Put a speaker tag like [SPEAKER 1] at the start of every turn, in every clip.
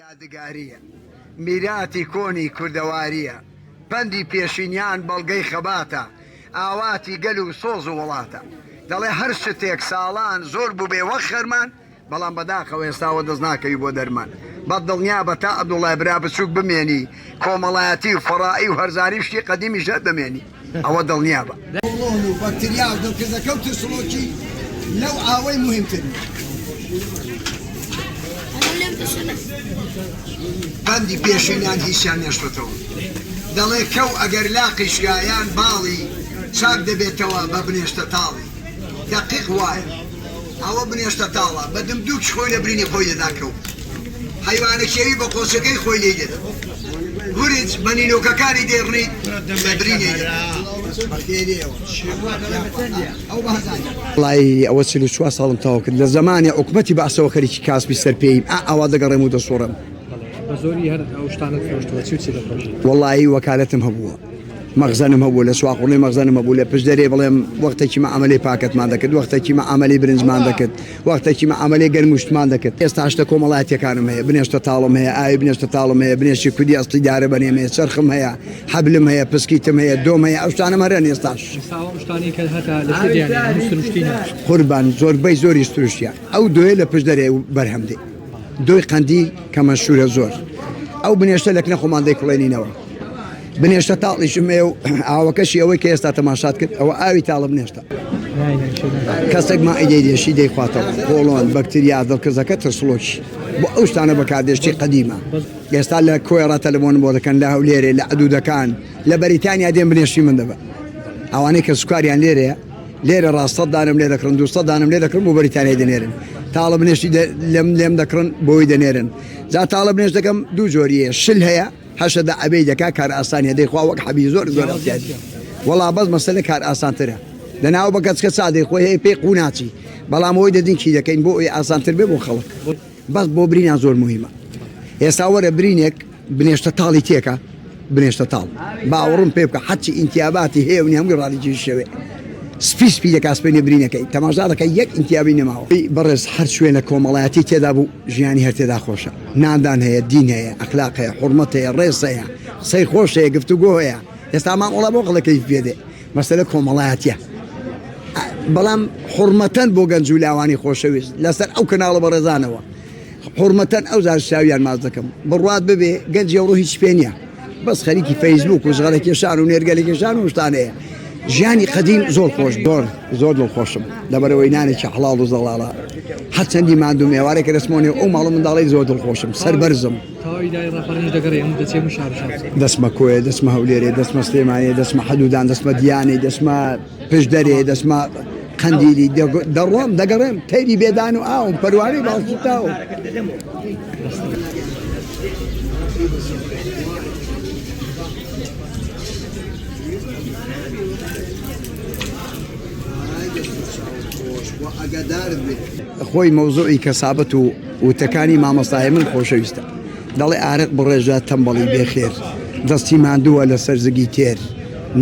[SPEAKER 1] یادگارییە، میراتی کۆنی کوردەوارییە، پەندی پێشینیان بەڵگەی خەباتە، ئاواتی گەل و سۆز و وڵاتە. دەڵێ هەر شتێک ساڵان زۆر بووبێ وەک خەرمان، بەڵام بەداخەوە ئێستا وەدەست ناکەوی بۆ دەرمان. بەس دڵنیابە تا عەبدوڵای برا بچووک بمێنی، کۆمەڵایەتی و فەڕائی و هەرزانی و شتی قەدیمیش هەر دەمێنی. ئەوە دڵنیابە. کۆڵۆن و بەکتریا و دڵکزەکە و ترسڵۆکی لەو ئاوەی موهیمترن. پەندی پێشینان هیچیان نێشتۆتەوە. دەڵێ کەو ئەگەر لاقی شکا یان باڵی چاک دەبێتەوە بە بنێشتە تاڵی. دەقیق وایە. ئەوە بنێشتە تاڵە بە دم دووکی خۆی لە برینی خۆی دەدا کەو حەیوانە کێوی بە قۆچەکەی خۆی لێی دەدا گورج بە نینۆکەکانی دەیڕنی لە برینی دەدا. وەڵایی ئەوە 44 ساڵم تەواو کرد لە زەمانی حکومەتی بەعسەوە خەریکی کاسبی سەر پێیم ئا ئاوا دەگەڕێم و دەسوڕێم.
[SPEAKER 2] بە زۆری هەر ئەو شتانەت فرۆشتووە چی و چی دەفرۆشی؟
[SPEAKER 1] وەڵایی وەکالەتم هەبووە. مەخزەنم هەبوو لە سواقوڵی مەخزەنم هەبوو لە پشدەرێ بڵێم وەختێکی مەعامەلەی پاکەتمان دەکرد وەختێکی مەعامەلەی برنجمان دەکرد وەختێکی مەعامەلەی گەرموشتمان دەکرد ئێستا شتە کۆمەڵایەتیەکانم هەیە بنێشتە تاڵم هەیە ئاوی بنێشتە تاڵم هەیە بنێشتی کوردی ئەسڵی دارە بەنێم هەیە چەرخم هەیە حەبلم هەیە پسکیتم هەیە دۆم هەیە ئەو شتانەم هەرەن ئێستاش.
[SPEAKER 2] ئێستا ئەو شتانەی کە هەتە لە کوێ دیانێ هەموو سروشتی نە؟
[SPEAKER 1] قوربان زۆربەی زۆری سروشتیە ئەو دۆیە لە پشدەرێ بەرهەم دێ دۆی قەندیل کە مەشهورە زۆر ئەو بنێشتە لەکنە خۆمان دەیکوڵێنینەوە. بنێشتە تاڵیشم هەیە و ئاوەکەشی ئەوەی کە ئێستا تەماشات کرد ئەوە ئاوی تاڵە بنێشتە کەسێک مائیدەی دێشی دەیخواتەوە قۆڵۆن بەکتریا دڵکزەکە ترسڵۆکی بۆ ئەو شتانە بەکاردێشتی قەدیمە ئێستا لە کۆیڕا تەلەفۆنم بۆ دەکەن لە هەولێرێ لە عدودەکان لە بەریتانیا دێن بنێشتی من دەبەن ئەوانەی کە سوکاریان لێرەیە لێرە ڕاست سەد دانم لێ دەکڕن 200 دانم لێ دەکڕن بۆ بەریتانیای دەنێرن تاڵە بنێشتی لەم لێم دەکڕن بۆی دەنێرن جا تاڵە بنێشت دەکەم دوو جۆریە شل هەیە هەشەدە عەبەی دەکا کار ئاسانیە دەیخوا وەک حەبی زۆر زۆر ئەحتیاجی وەڵا بەس مەسەلە کار ئاسانترە لەناو بە کەچکە چا دەیخۆی هەیە پێی قوو ناچی بەڵام ئەوەی دەدین کی دەکەین بۆ ئەوی ئاسانتر بێ بۆ خەڵک بەس بۆ برینان زۆر مهمە ئێستا وەرە برینێک بنێشتە تاڵی تێکە بنێشتە تاڵ باوەڕم پێ بکە حەچی ئینتیاباتی هەیە و هەمووی ڕادیجی شەوێ سپی سپی دەکا سپێنێ برینەکەی تەماشا دەکە یەک ئینتیابی نەماوە بەڕێز هەر شوێنە کۆمەڵایەتی تێدا بوو ژیانی هەر تێدا خۆشە ناندان هەیە دین هەیە ئەخلاق هەیە حوڕمەت هەیە ڕێز هەیە قسەی خۆش هەیە گفتوگۆ هەیە ئێستا مامۆڵا بۆ خەڵک کەیف پێ دێ مەسەلە کۆمەڵایەتیە بەڵام حوڕمەتەن بۆ گەنج و لاوانی خۆشەویست لەسەر ئەو کەناڵە بەڕێزانەوە حوڕمەتەن ئەو زار چاویان ماچ دەکەم بڕوات ببێ گەنجی ئەوڕۆ هیچ پێ نییە بەس خەریکی فەیسبوک و جغەرە کێشان و نێرگەلە کێشان و شتانەیە ژیانی قەدیم زۆر خۆش زۆر زۆر دڵخۆشم لەبەرەوەی نانێکی حەڵاڵ و زەڵاڵە هەرچەندی ماندووم ئێوارێک کە دەچمەوە نێو ئەو ماڵ و منداڵەی زۆر دڵخۆشم سەربەرزم.
[SPEAKER 2] تەواوی دای ڕاپەڕینیش دەگەڕێی هەموو دەچێ هەموو شار و شارۆچکە.
[SPEAKER 1] دەچمە کۆیە دەچمە هەولێرێ دەچمە سلێمانیێ دەچمە حەدوودان دەچمە دیانەی دەچمە پشدەرێ دەچمە قەندیلی دەڕۆم دەگەڕێم تەیری بێدان و ئاوم پەروانەی باڵ سوتاوم. خۆی مەوزوعی کەسابەت و وتەکانی مامۆستا هێمن خۆشەویستە دەڵێ ئارەق بڕێژە تەمبەڵی بێ خێر دەستی ماندووە لەسەر زگی تێر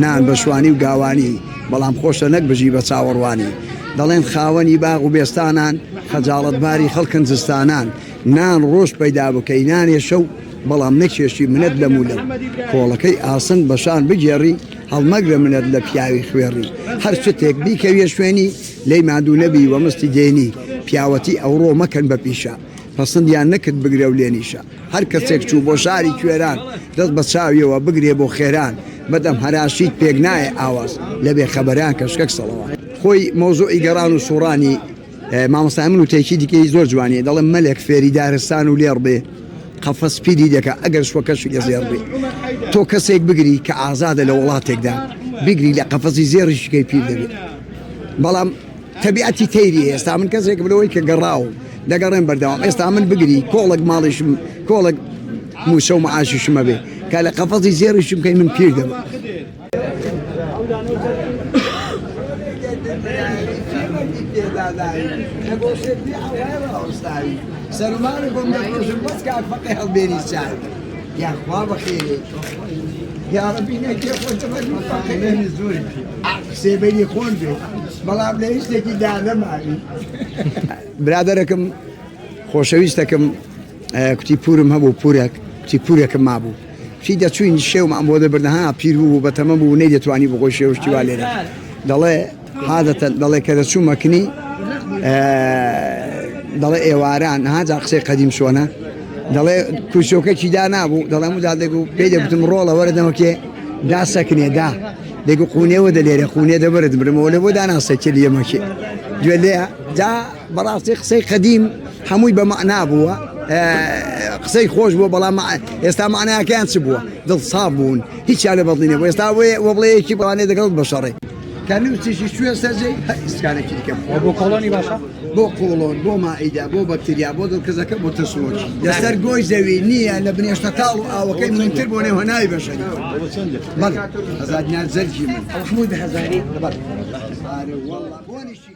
[SPEAKER 1] نان بە شوانی و گاوانی بەڵام خۆشە نەک بژی بە چاوەڕوانی دەڵێن خاوەنی باغ و بێستانان خەجاڵەتباری خەڵکن زستانان نان ڕۆژ پەیدا بکەی نانێ شەو بەڵام نەکێشی منەت لەم و لەو کۆڵەکەی ئاسن بەشان بگێڕی هەڵمەگرە منەت لە پیاوی خوێڕی هەر شتێک بیکەویە شوێنی لێی ماندوو نەبی وە مستی دێنی پیاوەتی ئەوڕۆ مەکەن بە پیشە پەسندیان نەکرد بگرە و لێنیشە هەر کەسێک چوو بۆ شاری کوێران دەست بە چاویەوە بگرێ بۆ خێران بەدەم هەراشیت پێک نایێ ئاواز لە بێ خەبەران کەشکەک سەڵەوات. خۆی مەوزوعی گەڕان و سوڕانی مامۆستای من وتەیەکی دیکەی زۆر جوانیە دەڵێ مەلێک فێری دارستان و لێڕ بێ قەفەس پیری دەکا ئەگەر شوەکەشی لە زێڕ بێ تۆ کەسێک بگری کە ئازادە لە وڵاتێکدا بگری لە قەفەسی زێڕیشکەی پیر دەبێ بەڵام تەبیعەتی تەیری ئێستا من کەسێک بلەوەی کە گەڕاو دەگەڕێن بەردەوام ئێستا من بگری کۆڵک ماڵیشم کۆڵک موچە و معاشیشمە بێ کە لە قەفەزی زێڕیشم کەی من پیر دەبم. برادەرەکم خۆشەویستەکەم. کوتی پورم هەبوو پورێک کوتی پورێکم مابوو کوتی دەچووین شێومان بۆ دەبردن ها پیر بوو بەتەمە بوو نەیدەتوانی بخۆی شێو شتی وا لێرە دەڵێ عادەتەن دەڵێ کە دەچوومە کنی دەڵێ ئێواران ها جا قسەی قەدیم چۆنە دەڵێ کورسۆکەکی دانابوو دەڵێ هەموو دادێک و پێی دەگوتم ڕۆڵە وەرە دەمەکێ دا سەکنێ دا دەگو قونێوە دەلێرێ قونێ دەبرد برمەوە لە بۆ داناسەکێ لێمەکێ گوێ لێ جا بەڕاستی قسەی قەدیم هەمووی بە مەعنا بووە قسەی خۆش بووە بەڵام ئێستا معناکەیان چ بووە دڵ ساف بوون هیچیان لە بەدڵی نەبوو ئێستا وە بڵێ یەکی بەوانێ دەگەڵت بەشەڕێ کە نووسیشی چووە سەرجێ هەر ئیسکانێکی دیکە بوو.
[SPEAKER 2] بۆ کۆڵۆنی باشە؟
[SPEAKER 1] بۆ قۆڵۆن، بۆ ماعیدە، بۆ بەکتریا، بۆ دڵکزەکە، بۆ ترسنۆکی. لەسەر گۆی زەوی نییە لە بنێشتە تاڵ و ئاوەکەی منتر بۆ نێو هەناوی بەشەری. بەڵێ هەزار دینار زەرگی من.
[SPEAKER 3] ئەوە هەمووی بە هەزاری؟
[SPEAKER 1] بەڵێ. ئارە وەڵڵا بۆنیشی.